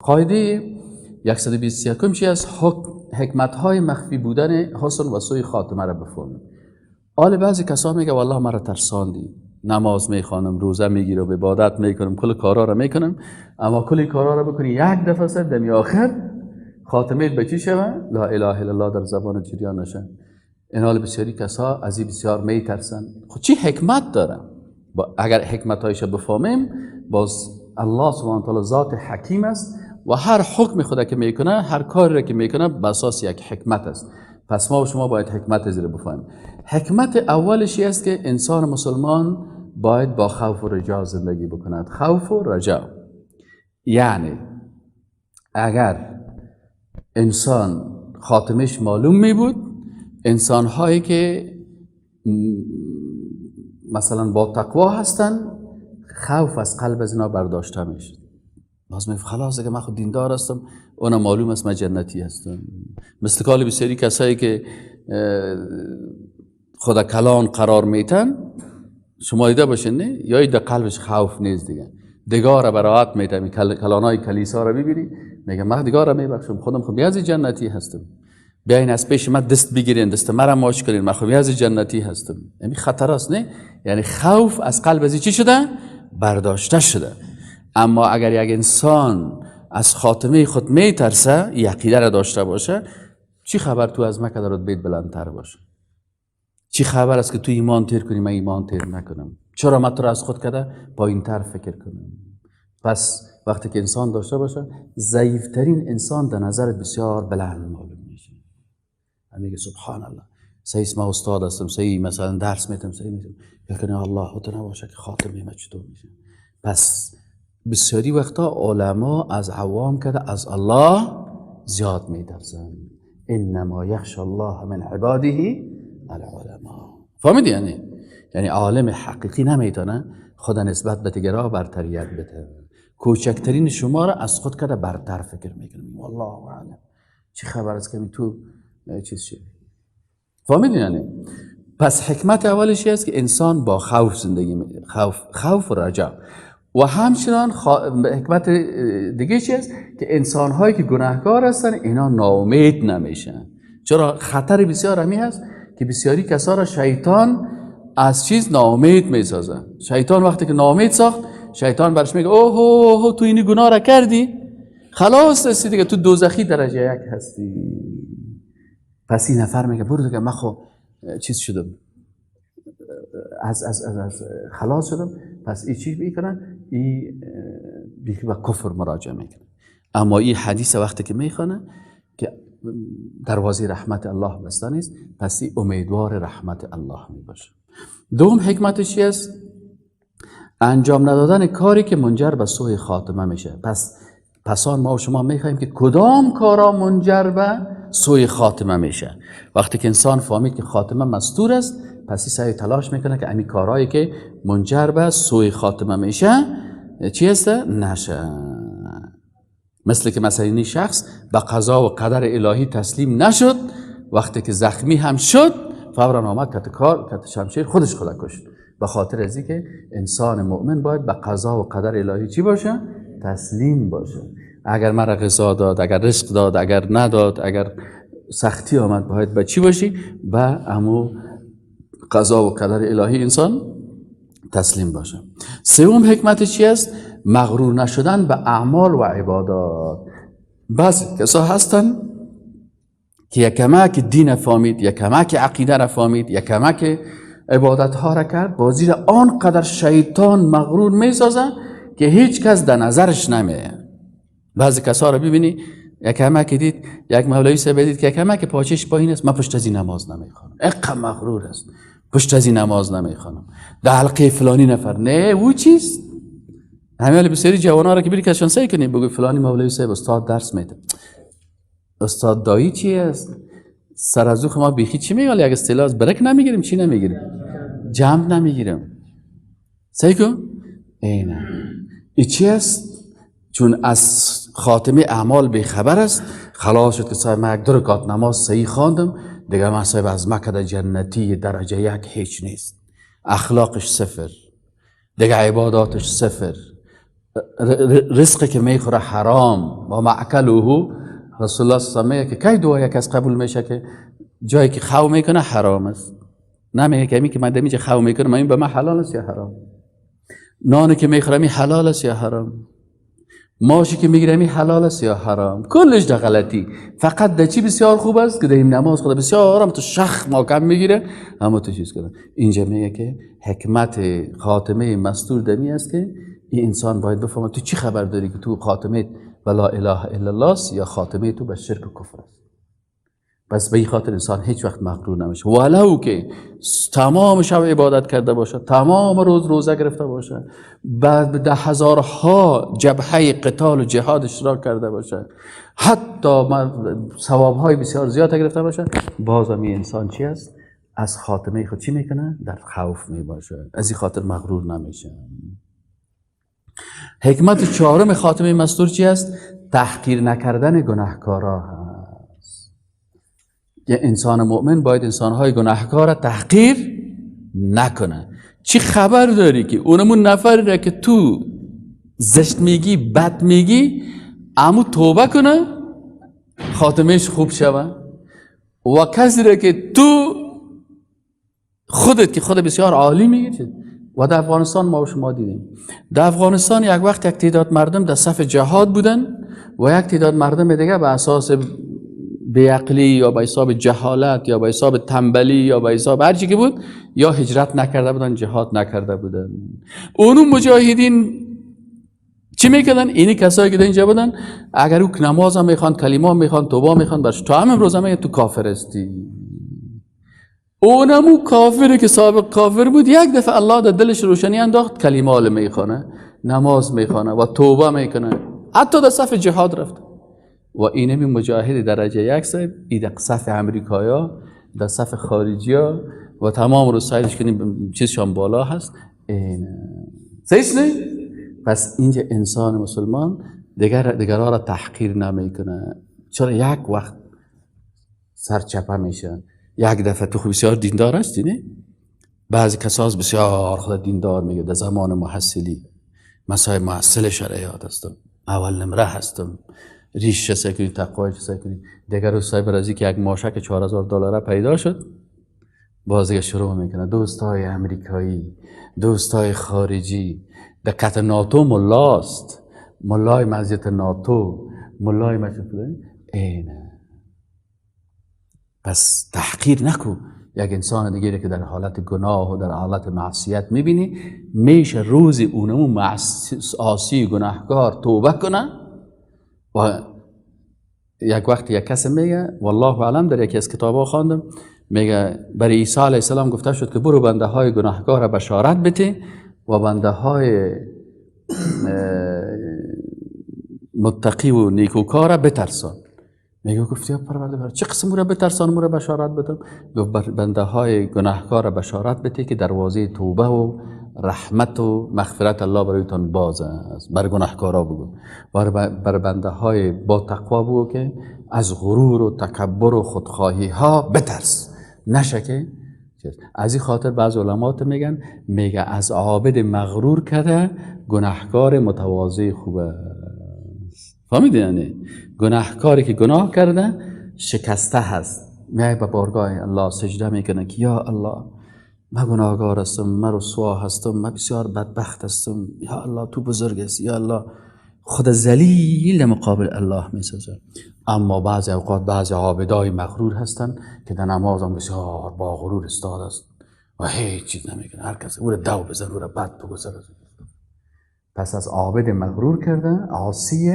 قاعده 121 چی است؟ حکمت های مخفی بودن حسن و سوء خاتمه را بفهمیم. حال بعضی کسا میگه والله مرا ترساندی، نماز میخوانم، روزه میگیرم، عبادت میکنم، کل کارا را میکنم، اما کل کارا را بکنی یک دفعه سر دمی آخر خاتمه به چی شوه؟ لا اله الا الله در زبان جریان نشه. این حال بسیاری کسا از این بسیار میترسن. خب چی حکمت داره؟ اگر حکمت هایش بفهمیم، باز الله سبحانه و تعالی ذات حکیم است و هر حکم خدا که میکنه، هر کاری را که میکنه به اساس یک حکمت است. پس ما و شما باید حکمت زیر بفهمیم. حکمت اولش است که انسان مسلمان باید با خوف و رجا زندگی بکند. خوف و رجا یعنی اگر انسان خاتمش معلوم می بود، انسان هایی که مثلا با تقوا هستن، خوف از قلب از اینا برداشته میشد. باز می خلاص که من خود دیندار هستم، اونم معلوم است من جنتی هستم. مثل کال بسیاری کسایی که خدا کلان قرار میتن، شما دیده باشین نه؟ یا در قلبش خوف نیست دیگه، دگار براعت میتن. کلانای کلیسا رو ببینی میگه من دگار میبخشم، خودم خب از جنتی هستم، بیاین از پیش من دست بگیرین، دست مرا ماچ کنین، من خب از جنتی هستم. یعنی خطر است نه؟ یعنی خوف از قلب از چی شده؟ برداشته شده. اما اگر یک انسان از خاتمه خود میترسه، عقیده را داشته باشه، چی خبر تو از مکه در بیت بلندتر باشه؟ چی خبر است که تو ایمان تیر کنی، من ایمان تیر نکنم؟ چرا من تو را از خود کرده پایینتر فکر کنم؟ پس وقتی که انسان داشته باشه، ضعیفترین انسان در نظر بسیار بلند معلوم میشه. میگه سبحان الله، صحیح ما استاد هستم، صحیح مثلا درس میتم، صحیح میتم، لیکن الله تو نباشه که خاتمه ما چطور میشه. پس بسیاری وقتا علما از عوام کرده از الله زیاد میترسن. انما یخشى الله من عباده العلماء. فهمیدی؟ یعنی عالم حقیقی نمیتونه خود نسبت به دیگرها برتریت بده. کوچکترین شما را از خود کرده برتر فکر میکنه. والله اعلم چی خبر است که تو چیز شد. فهمیدی؟ یعنی پس حکمت اولش است که انسان با خوف زندگی، خوف و رجا. و همچنان حکمت دیگه چی است؟ که انسان هایی که گناهکار هستن اینا ناامید نمیشن. چرا؟ خطر بسیار همی هست که بسیاری کسا را شیطان از چیز ناامید میسازه. شیطان وقتی که ناامید ساخت، شیطان برش میگه اوه اوه تو اینی گناه را کردی، خلاص هستی دیگه، تو دوزخی درجه یک هستی. پس این نفر میگه برو دیگه، من خو چیز شدم، از از از از خلاص شدم. پس این چی میکنن؟ این به کفر مراجعه میکنه. اما این حدیث وقتی که میخوانه که دروازه رحمت الله بسته نیست، پس این امیدوار رحمت الله میباشه. دوم حکمتش چی است؟ انجام ندادن کاری که منجر به سوء خاتمه میشه. پس پسان ما و شما میخوایم که کدام کارا منجر به سوء خاتمه میشه. وقتی که انسان فهمید که خاتمه مستور است، پس این سعی تلاش میکنه که امی کارهایی که منجر به سوء خاتمه میشه چی هست؟ نشه. مثل که مثلا این شخص به قضا و قدر الهی تسلیم نشد، وقتی که زخمی هم شد فورا آمد کت کار کت شمشیر خودش خدا کشت. به خاطر از اینکه انسان مؤمن باید به قضا و قدر الهی چی باشه؟ تسلیم باشه. اگر مرا غذا داد، اگر رزق داد، اگر نداد، اگر سختی آمد، باید به چی باشی؟ به امو قضا و قدر الهی انسان تسلیم باشه. سوم حکمت چی است؟ مغرور نشدن به اعمال و عبادات. بعضی کسا هستن که یکمک دین فهمید، یکمک عقیده را فهمید، یکمک عبادت ها را کرد، بازی را آنقدر شیطان مغرور میسازه که هیچ کس در نظرش نمیه. بعضی کسا را ببینی یکمک دید، یک مولوی صاحب دید که یکمک پاچش پایین است، من پشت از این نماز نمیخوانم، اقا مغرور است، پشت از این نماز نمیخوانم، در حلقه فلانی نفر نه او چیست. همین بسیاری جوان‌ها را که بری کسشان سعی کنی بگو فلانی مولوی صاحب استاد درس میده، استاد دایی چی است؟ سر از او ما بیخی چی میگه؟ یک اصطلاح از برک نمیگیریم، چی نمیگیریم، جمع نمیگیریم. سعی کن اینه ای چی است؟ چون از خاتمه اعمال بیخبر است، خلاص شد که صاحب من یک دو رکعت نماز صحیح خواندم دیگه، من صاحب از مکه جنتی درجه یک هیچ نیست، اخلاقش صفر دیگه، عباداتش صفر، رزقی که میخوره حرام و معکله. رسول الله صلی الله علیه و که کی دعا یک از قبول میشه که جایی که خو میکنه حرام است؟ نمیگه که که من دمیجه خو میکنم این به من حلال است یا حرام؟ نانی که میخورم این حلال است یا حرام؟ ماشی که میگیرم این حلال است یا حرام؟ کلش در غلطی. فقط در چی بسیار خوب است که در این نماز خدا بسیار هم تو شخ ماکم میگیره اما تو چیز کنه. اینجا میگه که حکمت خاتمه مستور دمی است که این انسان باید بفهمه تو چی خبر داری که تو خاتمه ولا اله الا الله است یا خاتمه تو به شرک و کفر است. پس به این خاطر انسان هیچ وقت مغرور نمیشه، ولو که تمام شب عبادت کرده باشه، تمام روز روزه گرفته باشه، بعد ده هزارها جبهه قتال و جهاد اشتراک کرده باشه، حتی ثوابهای بسیار زیاد گرفته باشه، بازم این انسان چی است؟ از خاتمه خود چی میکنه؟ در خوف میباشه. از این خاطر مغرور نمیشه. حکمت چهارم خاتمه مستور چی است؟ تحقیر نکردن گناهکارا هست. یه انسان مؤمن باید انسانهای گناهکار را تحقیر نکنه. چی خبر داری که اونمون نفری را که تو زشت میگی، بد میگی، امو توبه کنه خاتمهش خوب شوه، و کسی را که تو خودت که خود بسیار عالی میگی. و در افغانستان ما و شما دیدیم، در افغانستان یک وقت یک تعداد مردم در صف جهاد بودن و یک تعداد مردم دیگه به اساس بیعقلی یا به حساب جهالت یا به حساب تنبلی یا به حساب هر چی که بود، یا هجرت نکرده بودن، جهاد نکرده بودن. اونو مجاهدین چی میکردن؟ اینی کسایی که در اینجا بودن اگر او نماز هم میخوان، کلمه هم میخوان، توبه میخوان، برش تو هم امروز هم تو کافر هستی. اونمو کافری که سابق کافر بود، یک دفعه الله در دلش روشنی انداخت، کلمه میخوانه، نماز میخوانه و توبه میکنه، حتی در صف جهاد رفت. و اینمی مجاهد درجه یک صاحب ای در صف امریکایا، در صف خارجیا و تمام رو سایدش کنیم چیزشان بالا هست. صحیح نه؟ پس اینجا انسان مسلمان دیگرها را تحقیر نمیکنه. چرا یک وقت سرچپه میشه؟ یک دفعه تو بسیار دیندار هستی نه؟ بعضی کساس بسیار خود دیندار میگه، در زمان محصلی مسای محصل شرعیات هستم، اول نمره هستم، ریش چه کنی، تقوای چه کنی. دیگر روز صاحب رازی که یک ماشک $4000 پیدا شد، باز دیگه شروع میکنه دوستای امریکایی، دوستای خارجی، دقت ناتو ملاست، ملای مسجد ناتو، ملای مسجد فلان. اینه. پس تحقیر نکو یک انسان دیگه که در حالت گناه و در حالت معصیت میبینی، میشه روزی اونمو عاصی گناهکار توبه کنه. و یک وقت یک کس میگه، والله اعلم، در یکی از کتاب‌ها خواندم، میگه برای عیسی علیه السلام گفته شد که برو بنده های گناهکار را بشارت بده و بنده های متقی و نیکوکار را بترسان. میگه گفت یا پروردگار چه قسم را بترسان، مو را بشارت بدم؟ گفت بنده های گناهکار را بشارت بده که دروازه توبه و رحمت و مغفرت الله برایتان باز است، بر گناهکارا بگو. بر بنده های با تقوا بگو که از غرور و تکبر و خودخواهی ها بترس، نشه که. از این خاطر بعض علمات میگن، میگه از عابد مغرور کده گناهکار متواضع خوبه. فهمیدی؟ یعنی گناهکاری که گناه کرده شکسته هست، میای به بارگاه الله سجده میکنه که یا الله من گناهکار هستم، من رسوا هستم، من بسیار بدبخت هستم، یا الله تو بزرگ هستی، یا الله. خود ذلیل مقابل الله میسازه. اما بعضی اوقات بعضی عابدای مغرور هستن که در نماز هم بسیار با غرور استاد است و هیچ چیز نمیکنه، هر کس او را دو بزن، او را بد بگذار. پس از عابد مغرور کرده عاصی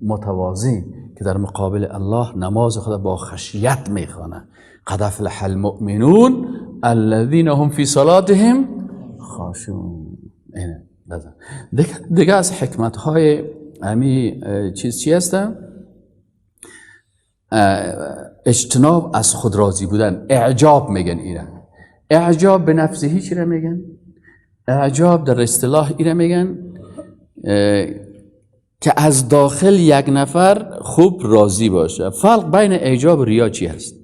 متواضع که در مقابل الله نماز خود با خشیت میخوانه. قد افلح المؤمنون الذين هم فی صلاتهم خاشعون. دیگه از حکمت های امی چیز چی هست؟ اجتناب از خود راضی بودن، اعجاب میگن اینا. اعجاب به نفسه چی را میگن؟ اعجاب در اصطلاح اینا میگن که از داخل یک نفر خوب راضی باشه. فرق بین اعجاب و ریا چی هست؟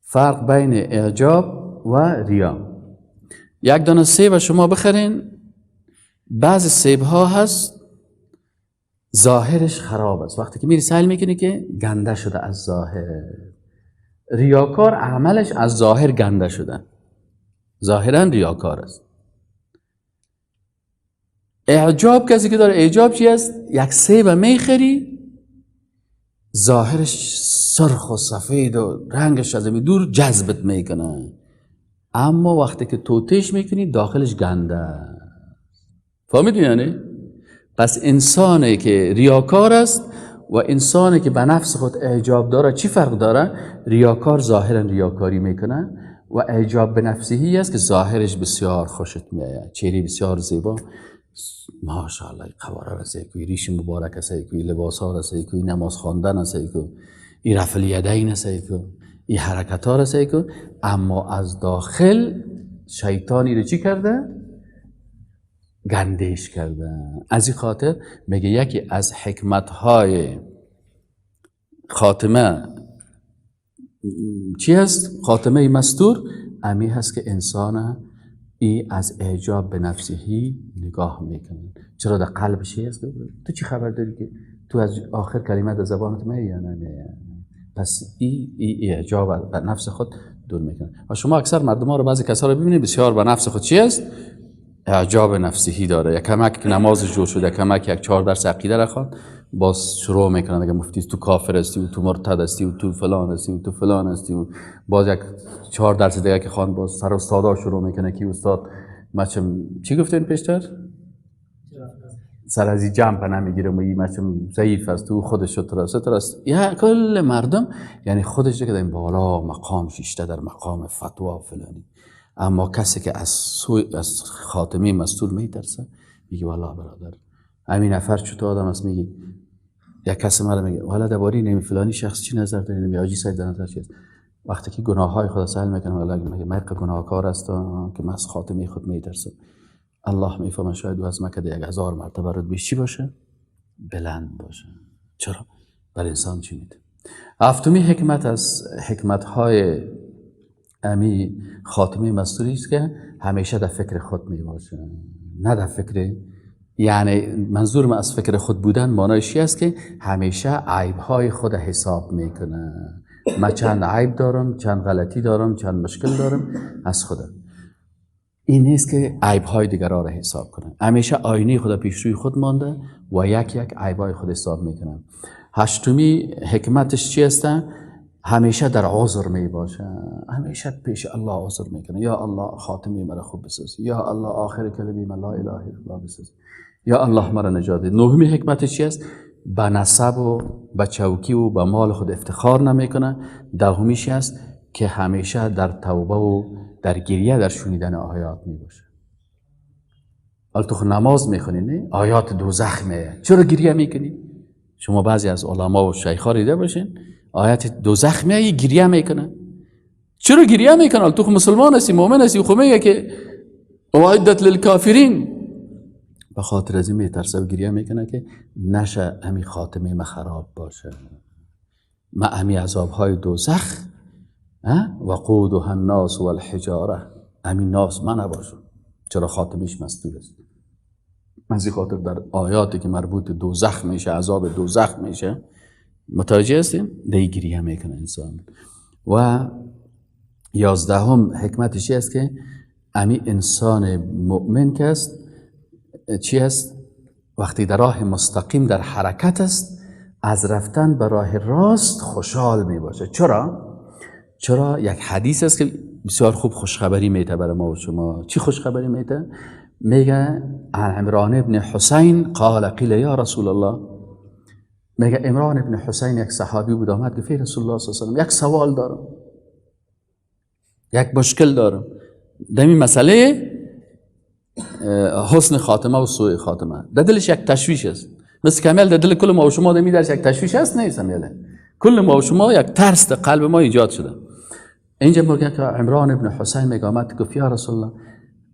فرق بین اعجاب و ریا. یک دانه سیب شما بخرین، بعض سیب ها هست ظاهرش خراب است، وقتی که میری سیل میکنی که گنده شده از ظاهر. ریاکار عملش از ظاهر گنده شده، ظاهرا ریاکار است. اعجاب کسی که داره، اعجاب چی است؟ یک سیب میخری، ظاهرش سرخ و سفید و رنگش از دور جذبت میکنه، اما وقتی که توتش میکنی داخلش گنده. فهمیدی یعنی؟ پس انسانی که ریاکار است و انسانی که به نفس خود اعجاب داره چی فرق داره؟ ریاکار ظاهرا ریاکاری میکنه و اعجاب به نفسهی است که ظاهرش بسیار خوشت میآید، چهره بسیار زیبا، ماشاءالله، قواره را سیکوی، ریش مبارک سیکوی، لباس ها را سیکوی، نماز خواندن سیکوی، این رفع الیدین سیکوی، این حرکت ها را سیکوی، اما از داخل شیطانی رو چی کرده؟ گندش کرده. از این خاطر میگه یکی از حکمت های خاتمه چی هست؟ خاتمه مستور امی هست که انسان ای از اعجاب به نفسهی نگاه میکنه. چرا در قلبش هست؟ تو چی خبر داری که تو از آخر کلمه در زبانت میای یا نمیای؟ پس ای اعجاب به نفس خود دور میکنه. و شما اکثر مردم ها رو، بعضی کسا رو ببینید بسیار به نفس خود چی هست؟ اعجاب نفسهی داره. یک کمک که نماز جور شده، یک کمک یک 4 درس عقیده را خواند، باز شروع میکنن دیگه مفتی تو کافر هستی و تو مرتد هستی و تو فلان هستی و تو فلان هستی و باز یک 4 درس دیگه که خواند، باز سر استادا شروع میکنه که استاد مچم چی گفتین پیشتر؟ سر از این جنب نمیگیرم و این مچم ضعیف است تو خودش ستر است. یا کل مردم یعنی خودش که در این بالا مقام شیشته در مقام فتوا فلانی، اما کسی که از خاتمه مستور میترسه میگه والله برادر همین نفر چطور آدم است. میگه یک کسی مرا میگه والا درباره نمی فلانی شخص چی نظر داری، نمی حاجی سید نظر چی است؟ وقتی که گناه های خود سهل میکنه والا میگه من گناهکار هستم که من از خاتمه خود میترسم. الله میفهمه شاید از مکه 1000 مرتبه رتبه چی باشه؟ بلند باشه. چرا؟ بر انسان چی میده؟ هفتمی حکمت از حکمت های امی خاتمه مستوری است که همیشه در فکر خود می باشه، نه در فکر، یعنی منظور من از فکر خود بودن معنایش است که همیشه عیب های خود حساب میکنه. من چند عیب دارم، چند غلطی دارم، چند مشکل دارم از خودم. این نیست که عیب های دیگران را حساب کنه. همیشه آینه خود پیش روی خود مانده و یک یک عیب های خود حساب میکنه. هشتمی حکمتش چی است؟ همیشه در عذر می باشه، همیشه پیش الله عذر میکنه. یا الله خاتمه مرا خوب بساز، یا الله آخر کلمه من لا اله الا الله بساز، یا الله مرا نجات ده. نهمی حکمتش چی است؟ به نسب و به چوکی و به مال خود افتخار نمیکنه. دهمیش است که همیشه در توبه و در گریه در شنیدن آیات می باشه. حالا تو نماز میخونی نه؟ آیات دوزخ میه، چرا گریه میکنی؟ شما بعضی از علما و شیخا دیده باشین آیت دوزخ میه گریه میکنه. چرا گریه میکنه؟ تو مسلمان هستی، مؤمن هستی، خو میگه که اعدت للکافرین. به خاطر از این میترسه و گریه میکنه که نشه امی خاتمه ما خراب باشه، ما امی عذاب های دوزخ وقودها الناس والحجاره، امی ناس من نباشم. چرا خاتمش مستور است؟ از این خاطر در آیاتی که مربوط دوزخ میشه، عذاب دوزخ میشه، متوجه هستیم؟ دی گریه میکنه انسان. و 11 حکمتش است که امی انسان مؤمن که است چی است؟ وقتی در راه مستقیم در حرکت است، از رفتن به راه راست خوشحال می باشه. چرا؟ چرا یک حدیث است که بسیار خوب خوشخبری میده برای ما و شما. چی خوشخبری میده؟ میگه عمران ابن حسین قال قیل یا رسول الله. میگه عمران ابن حسین یک صحابی بود، آمد گفت رسول الله صلی الله علیه و سلم یک سوال دارم، یک مشکل دارم در این مسئله حسن خاتمه و سوء خاتمه. در دلش یک تشویش است، مثل کمیل در دل کل ما و شما در درش یک تشویش است، نیست میله کل ما و شما یک ترس در قلب ما ایجاد شده. اینجا میگه که عمران ابن حسین میگه آمد گفت یا رسول الله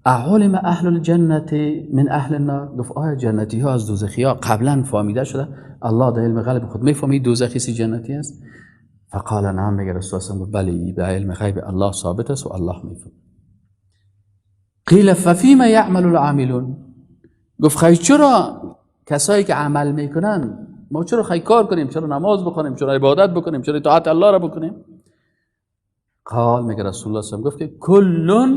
اعلم اهل الجنه من اهل النار. گفت آیا جنتی ها از دوزخی ها قبلا فهمیده شده؟ الله در علم غیب خود میفهمید دوزخی سی جنتی است؟ فقال نعم. میگه رسول الله بله، به علم غیب الله ثابت است و الله میفهمد. قیل ففیما یعمل العاملون. گفت خی چرا کسایی که عمل میکنن ما چرا خی کار کنیم، چرا نماز بخونیم، چرا عبادت بکنیم، چرا اطاعت الله را بکنیم؟ قال، میگه رسول الله صلی الله علیه و گفت که کل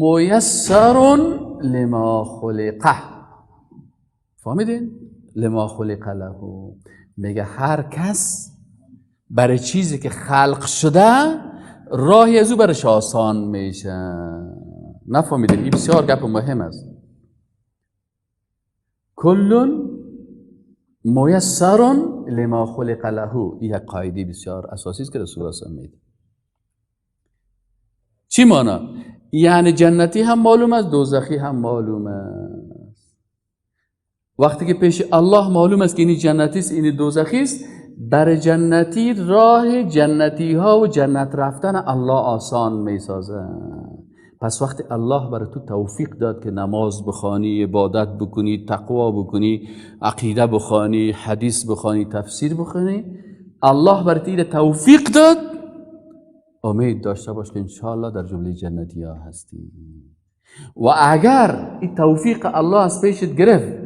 میسر لما خلقه. فهمیدین؟ لما خلق له. میگه هر کس برای چیزی که خلق شده راهی از او برش آسان میشه. نفهمیدین؟ این بسیار گپ مهم است. کل میسر لما خلق له، این یک قاعده بسیار اساسی است که رسول الله صلی الله علیه و میگه. چی مانا؟ یعنی جنتی هم معلوم است، دوزخی هم معلوم است. وقتی که پیش الله معلوم است که اینی جنتی است، اینی دوزخی است، بر جنتی راه جنتی ها و جنت رفتن الله آسان میسازه. پس وقتی الله برای تو توفیق داد که نماز بخوانی، عبادت بکنی، تقوا بکنی، عقیده بخوانی، حدیث بخوانی، تفسیر بخوانی، الله برای تو توفیق داد، امید داشته باش که انشاءالله در جمله جنتی ها هستی. و اگر این توفیق الله از پیشت گرفت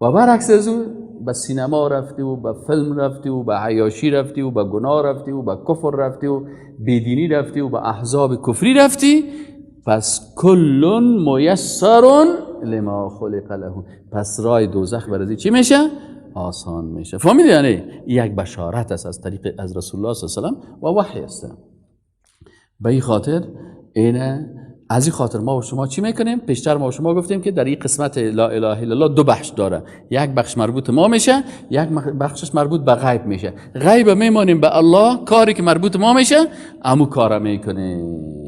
و برعکس از او به سینما رفتی و به فیلم رفتی و به عیاشی رفتی و به گناه رفتی و به کفر رفتی و بیدینی رفتی و به احزاب کفری رفتی، پس کل میسر لما خلق له. پس راه دوزخ برای چی میشه؟ آسان میشه. فهمیدی؟ یعنی یک بشارت است از طریق از رسول الله صلی الله علیه و سلم و وحی است. به این خاطر اینه، از این خاطر ما و شما چی میکنیم؟ پیشتر ما و شما گفتیم که در این قسمت لا اله الا الله دو بخش داره، یک بخش مربوط ما میشه، یک بخشش مربوط به غیب میشه. غیب میمانیم به الله، کاری که مربوط ما میشه امو کار میکنیم.